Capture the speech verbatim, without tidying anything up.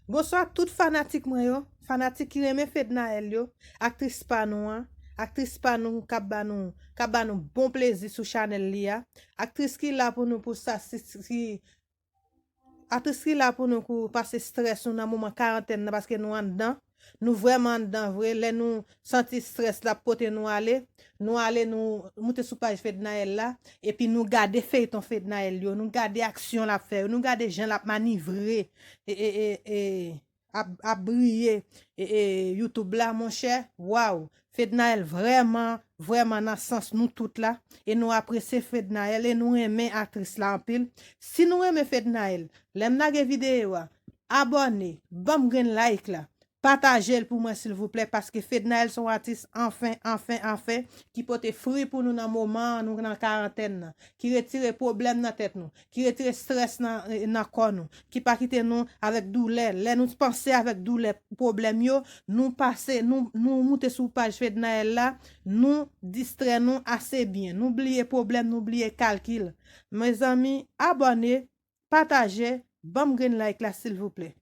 Bonswa tout fanatik mwen yo, fanatik ki renmen Fednaelle yo, aktris pa nou an, aktris pa nou k ap ba nou, k ap ba nou bon plezi sou chanèl li a, aktris ki la pou nou pou sa, si, si, aktris ki la pou nou pou pase strès nou nan moman karantèn nan, paske nou anndan, nou vrèman anndan vre, lè nou santi strès la ap pote nou ale, nou ale, nou moute sou paj Fednaelle la, epi nou gade feyton Fednaelle yo, nou gade aksyon l ap fè yo, nou gade jan l ap manivre, e, e, e, e, ap, ap briye, e, e, YouTube la, monchè, waw, Fednaelle vrèman, vrèman nan sans nou tout la, e nou apresye Fednaelle, e nou renmen aktris la anpil. Si nou renmen Fednaelle, lè m lage videyo a, abòne, ban m grenn like la, pataje l pou mwen silvouplè, paske Fednaelle se yon atis anfen, anfen, anfen, ki pote fri pou nou nan moman an, nou nan karantèn nan, ki retire pwoblèm nan tèt nou, ki retire strès nan, nan kò nou, ki pa kite nou avèk doulè. Lè nou panse avèk doulè pwoblèm yo, nou pase, nou, nou moute sou paj Fednaelle la, nou distrè nou ase byen. Nou bliye pwoblèm, nou bliye kalkil. Mezanmi, abòne, pataje, ban m grenn like la silvouplè.